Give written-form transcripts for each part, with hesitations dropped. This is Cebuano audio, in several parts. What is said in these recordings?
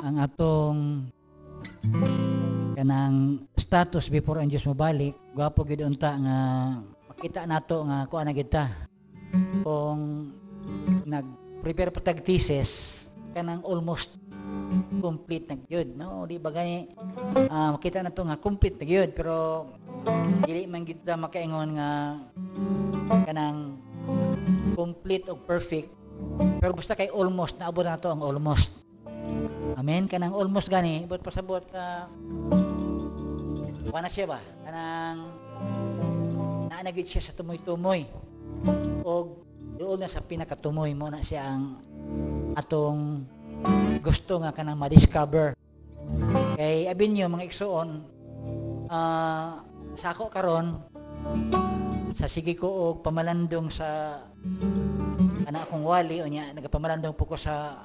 Ang atong kanang status before ang Dios mobalik, gwapo gid unta nga makita nato nga kuan na gid ta. Kung nag-prepare pa tag thesis, kanang almost complete na gyud, no? Di ba gani makita nato nga complete na gyud, pero dili man gid ta makaingon nga kanang complete o perfect, pero basta kay almost naabot na nato ang almost. Amen. Kanang almost gani, but pasabot ka wala siya ba? Kanang naanagid siya sa tumoy-tumoy. O doon na sa pinakatumoy mo na siya ang atong gusto nga kanang ma-discover. Kay abin nyo mga igsuon, sako karon sa sige ko og pamalandong sa ana akong wali o niya nagapamalandong po ko sa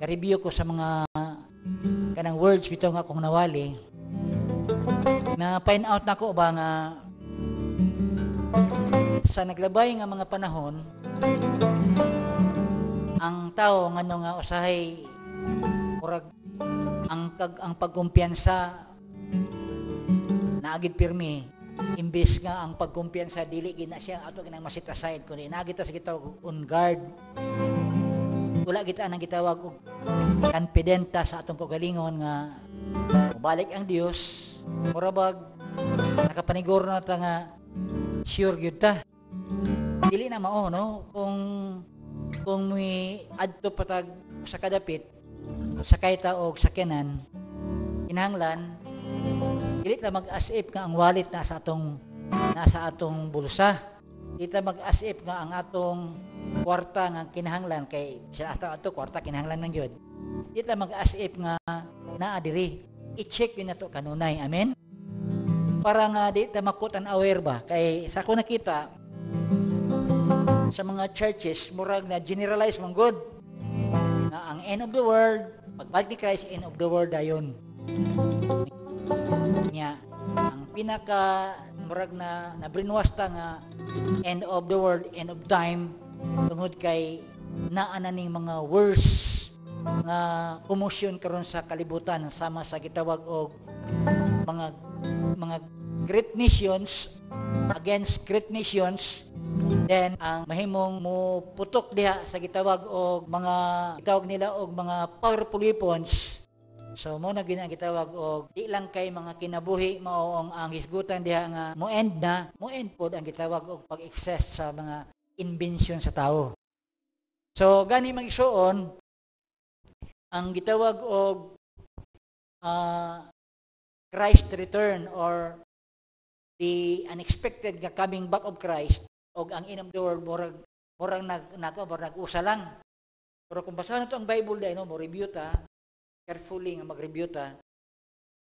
review ko sa mga kanang words bitaw nga akong nawali, na find out nako ba nga sa naglabay nga mga panahon ang tao ngano nga usahay murag ang pagkumpiyansa naagid pirmi, imbes nga ang pagkumpiyansa dili gid na siya ato ginang ma-set aside, kundi naagid ta sa gitawag on guard. Wala kita nang gitawag og confidenta sa atong kaugalingon nga mobalik ang Dios, mura bag nakapaniguro na ta nga sure gyud ta. Dili na mao, no? Kung may adto patag sa kadapit, sakay ta og sakyanan, kinahanglan dili ta mag-as if nga ang wallet nasa atong bulsa. Dili ta mag-as if nga ang atong kwarta nga kinahanglan, kay sa ato ato kwarta kinahanglan man gyud. Di ta mag-as if nga naa diri. I-check yun nato kanunay. Amen. Para nga di ta ma-caught unaware ba, kay sa ako nakita sa mga churches, murag na generalize man gud na ang end of the world, pagbalik ni Christ, end of the world dayon niya. Ang pinaka murag na brainwash ta nga end of the world, end of time, tungod kay naa na ning mga worst nga commotion karon sa kalibutan, sama sa gitawag og mga great nations against great nations. Then ang mahimong mo putok diha sa gitawag og mga gitawag nila og mga powerful weapons. So mo na gina ang gitawag og di lang kay mga kinabuhi mao ang hisgutan diha nga mo end na, mo end pod ang gitawag og pag-excess sa mga invention sa tao. So gani, mga igsuon, ang gitawag og Christ return or the unexpected nga coming back of Christ og ang end of the world, murag nag nag murag nag-usa lang. Pero kung basahan nato ang Bible dai, no, mo review ta carefully nga mag-review ta,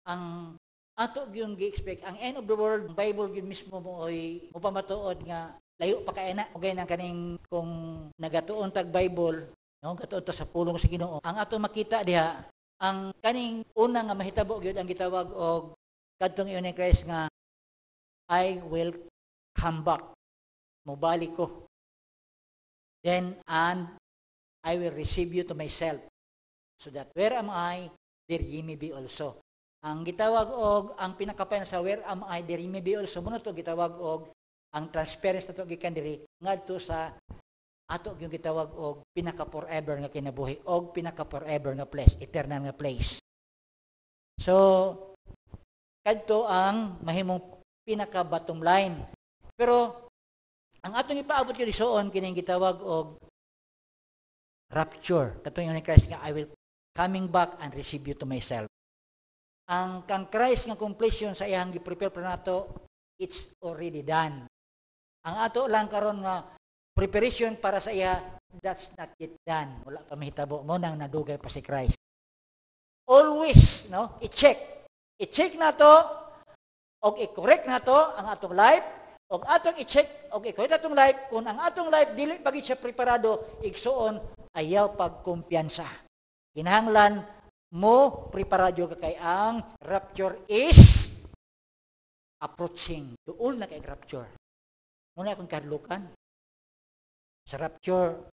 ang ato gyud gi-expect ang end of the world, ang Bible gyud mismo mo oy mopamatuod nga layo pa kay na. Ugay nang kaning kung nagatuon tag Bible, no, gatuon ta sa pulong sa Ginoo, ang ato makita diha, ang kaning una nga mahitabo gyud ang gitawag og kadtong ingon ni Christ nga "I will come back." Mobalik ko. Then and I will receive you to myself, so that where am I, there ye may be also. Ang gitawag og ang pinakapayan sa "where am I, there ye may be also," mao to gitawag og ang transference nato gikan diri ngadto sa ato yung gitawag og pinaka forever nga kinabuhi og pinaka forever nga place, eternal nga place. So kadto ang mahimong pinaka bottom line. Pero ang atong ipaabot kay igsuon, kining gitawag og rapture. Katong ni Christ nga "I will coming back and receive you to myself." Ang kang Christ nga completion sa iyang gi-prepare pa nato, it's already done. Ang ato lang karon nga preparation para sa iya, that's not yet done. Wala pa mahitabo mo nang nadugay pa si Christ. Always, no? I-check. I-check nato og i-correct nato ang atong life, og atong i-check og i-correct atong life. Kung ang atong life dili pa gid siya preparado, igsuon, ayaw pagkumpiyansa. Kinahanglan mo preparado ka kay ang rapture is approaching. Duol na kay rapture. Muna akong kahadlukan. Sa rapture,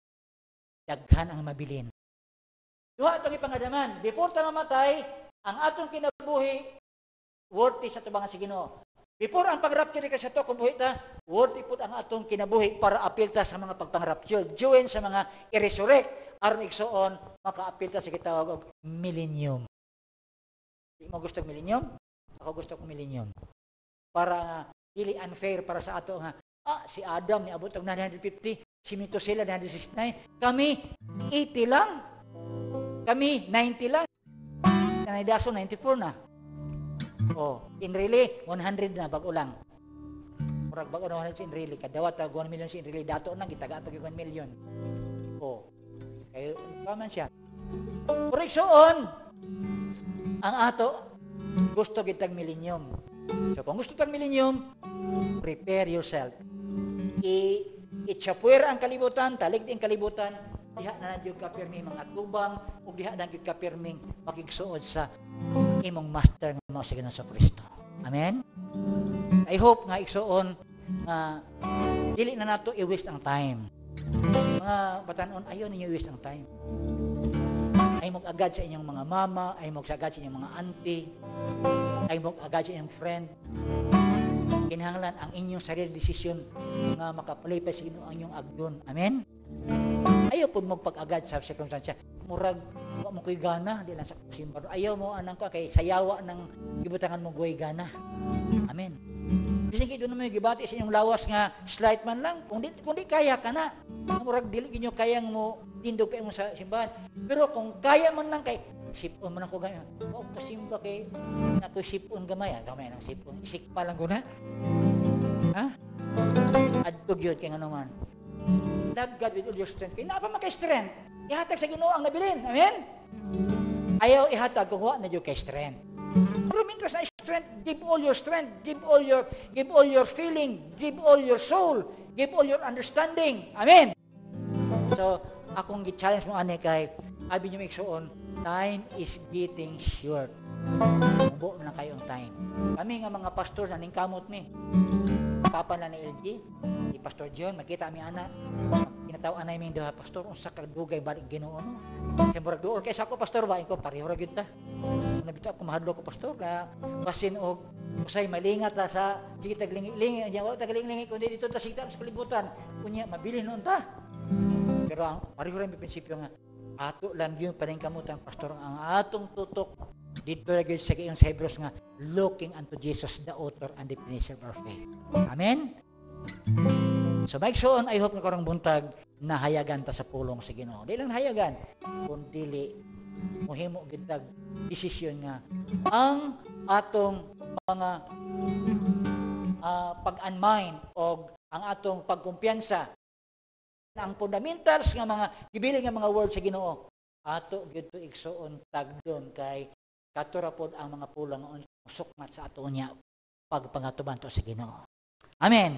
daghan ang mabilin. Duha atong ipangadaman. Before ta mamatay, ang atong kinabuhi worthy sa tubangan sa Ginoo. Before ang pag-rapture ni sa to, kung buhi ta, worthy pud ang atong kinabuhi para apil ta sa mga pagpang-rapture. Join sa mga i-resurrect aron, igsuon, makaapil ta sa gitawag og millennium. Di mo gusto og millennium? Ako gusto og millennium. Para nga dili unfair para sa ato nga si Adam niabot og 950, si Methuselah 969, kami 80 lang. Kami 90 lang. Nanay Daso 94 na. Oh, Enrile 100 na, bago lang. Murag bago na 100 si Enrile, kadawat ta 1 million si Enrile, dato nang gitagaan pag 1 million. Oh. Kay pa man siya. Pero, igsuon, ang ato gusto gitag millennium. So kung gusto tag millennium, prepare yourself. I itsapwera ang kalibutan, talig ang kalibutan, diha na gyud ka pirmi mga tubang ug diha na gyud ka pirming makigsuod sa imong master nga mao si Ginoong Kristo. Amen. I hope nga, igsuon, nga dili na nato i-waste ang time. Mga batanon, ayaw ninyo i-waste ang time. Ay mo agad sa inyong mga mama, ay mo agad sa inyong mga auntie, ay mo agad sa inyong friend. Kinahanglan ang inyong sarili desisyon nga makapalipay sa Ginoo ang inyong agdon. Amen? Ayaw pud mo pag-agad sa circumstansya. Murag, wa mo ko'y gana, di lang sa simba. Ayaw mo anang ko, kay sayawa ng gibutangan mo guway gana. Amen. Bisan kay doon naman gibati sa inyong lawas nga slight man lang, kung di kaya ka na. Murag dili ninyo kayang mo tindog pa mo sa simbahan. Pero kung kaya man lang, kay sipon man ako gamay. O kasimba kay ako sipon gamay, gamay lang sipon. Isik pa lang ko na. Ha? Adto gyud kay ngano man. Love God with all your strength. Kay naa pa man kay strength. Ihatag sa Ginoo ang nabilin. Amen? Ayaw ihatag kung wa na jud kay strength. Pero mientras na strength, give all your strength, give all your feeling, give all your soul, give all your understanding. Amen. So, akong gi-challenge mo ani kay abi niyo, igsuon, time is getting short. Mubo na kayo ang time. Kami nga mga pastor na kamot mi. Papa na ni LG, si Pastor John, makita mi ana. Kinataw anay mi duha, "Pastor, unsa ka dugay balik Ginoo, no?" Sa murag duol kay sa ako, pastor ba, ko pareho ra gyud ta. Nabitaw ko, mahadlok ko, pastor, na basin og usay malingat ta sa sige taglingi-lingi, anya wa taglingi-lingi kundi dito ta sige sa kalibutan. Unya mabilin noon ta. Pero ang pareho ra mi prinsipyo nga ato lang yun paningkamutan, pastor, ang atong tutok dito lagi sa iyong sa Hebrews nga looking unto Jesus, the author and the finisher of our faith. Amen? So, mga igsoon, I hope nga karong buntag nahayagan ta sa pulong sa Ginoo. Di lang nahayagan, kun dili mohimo gyud tag desisyon nga ang atong mga pag-unmind o ang atong pagkumpiyansa ang fundamentals nga mga gibilin nga mga words sa Ginoo, ato gyud to, igsuon, tagdon kay kato ra pod ang mga pulong nga sukmat sa ato niya pagpangatuban to sa Ginoo. Amen.